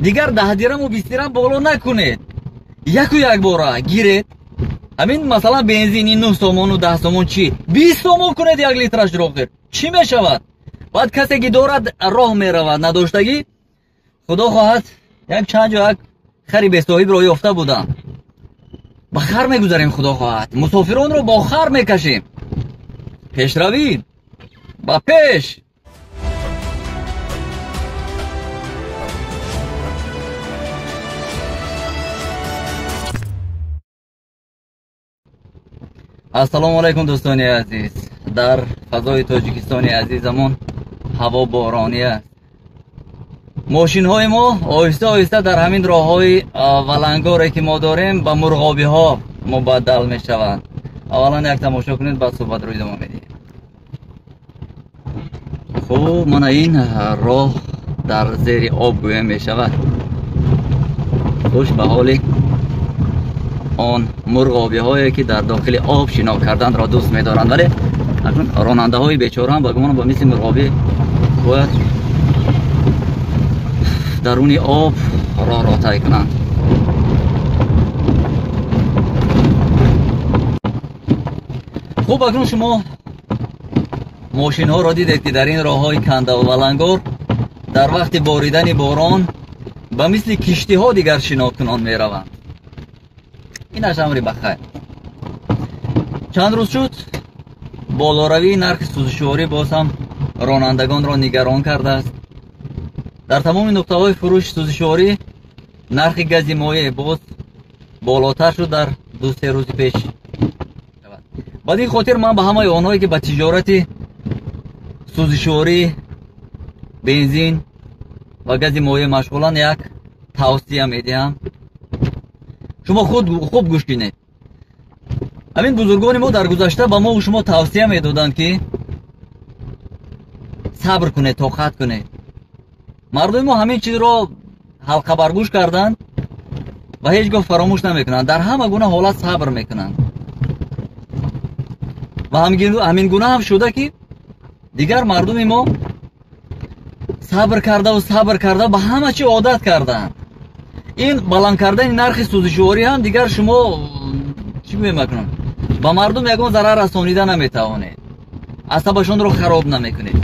Дигар 10 дираму 20 дирам боло накунед. Яку якбора гиред. Ҳамин масалан бензини 9 сомону 10 сомон чӣ? 20 сомон кунед як литраш охир. Чӣ мешавад? Баъд касе ки дорад роҳ меравад, надоштагӣ худо хоҳад як чанд ҷо як хари бесоҳибро ёфта будам. Ба хар мегузарем, худо хоҳад. Мусофиронро бо хар мекашем. Пешравӣ ба пеш. Ассалому алайкум дӯстони азиз. Дар фазои Тоҷикистони азизамон ҳаво боронӣ аст. Мошинҳои мо оҳиста оҳиста дар ҳамин роҳҳои валангоре ки мо дорем ба мурғобиҳо мубаддал мешаванд. Аввалан як тамошо кунед, баъд суҳбатро идома медиҳем. Хуб, мана ин роҳ дар зери об гӯя мешавад. Хуш ба ҳоли он мурғобиҳое ки дар дохили об шино карданро дӯст медоранд, вале акнун ронандаҳои бечора ҳам ба гумонам ба мисли мурғобӣ бояд даруни об роҳро тай кунанд. Хуб, акнун шумо мошинҳоро дидед ки дар ин роҳҳои кандаву валангор дар вақти боридани борон ба мисли киштиҳо дигар шинокунон мераванд. Инаш амри ба хайр. Чанд рӯз шуд болоравии нархи сӯзишворӣ боз ҳам ронандагонро нигарон кардааст. Дар тамоми нуқтаҳои фурӯши сӯзишворӣ нархи гази моеъ боз болотар шуд дар 2-3 рӯзи пеш. Бад ин хотир ман ба ҳамаи онҳое ки ба тиҷорати сӯзишворӣ, бензин ва гази моеъ машғуланд як тавсия медиҳам. Шумо худ хуб гӯш кунед. Ҳамин бузургони мо дар гузашта ба мо шумо тавсия медоданд ки сабр кунед, тоқат кунед. Мардуми мо ҳамин чизро ҳалқабаргӯш карданд ва ҳеҷ гоҳ фаромӯш намекунанд. Дар ҳама гуна ҳолат сабр мекунанд. Ва ҳамин гуна ҳам шуда ки дигар мардуми мо сабр кардаву сабр карда ба ҳама чи одат карданд. Ин баланд кардани нархи сӯзишворӣ ҳам дигар шумо чӣ мекунед? Ба мардум ягон зарар расонида наметавонед. Асабашонро хароб намекунед.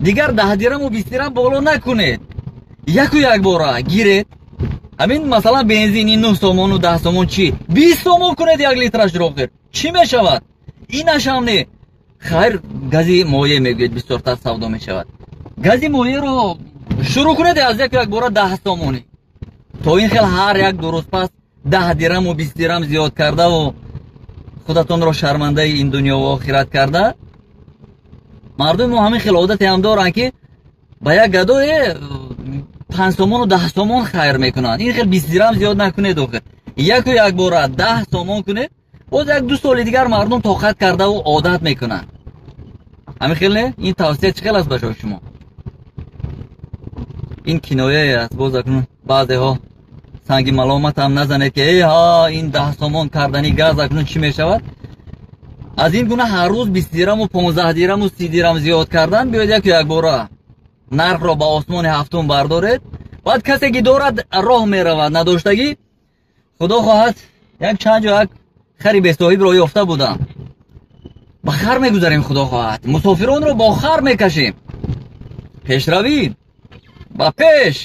Дигар 10 дираму 20 дирам боло накунед. Яку якбора гиред. Ҳамин масалан бензини 9 сомону 10 сомон чӣ? 20 сомон кунед як литраш охир. Чӣ мешавад? Инаш ҳам не. Хайр, гази моеъ мегӯед бисёртар савдо мешавад. Гази моеъро шурӯъ кунед аз яку якбора 10 сомонӣ. То ин хел ҳар як ду рӯз пас 10 дираму 20 дирам зиёд кардаву худатонро шармандаи ин дунё ва охират карда, мардуми мо ҳамин хел одате ҳам доранд ки ба як гадое 5 сомону 10 сомон хайр мекунанд. Ин хел 20 дирам зиёд накунед охир. Яку якбора 10 сомон кунед, боз як-ду соли дигар мардум тоқат кардаву одат мекунанд. Ҳамин хел не? Ин тавсия чӣ хел аст ба шумо? Ин кинояе аст. Боз акнун баъзеҳо санги маломат ҳам назанед ки эй ҳа, ин 10 сомон кардани газ акнун чӣ мешавад? Аз ин гуна ҳар рӯз 20 дираму 15 дираму 30 дирам зиёд кардан, биёед яку якбора нархро ба осмони ҳафтум бардоред. Баъд касе ки дорад роҳ меравад, надоштагӣ худо хоҳад як чанд ҷо як хари бесоҳибро ёфта будам. Ба хар мегузарем, худо хоҳад. Мусофиронро бо хар мекашем. Пешравӣ ба пеш.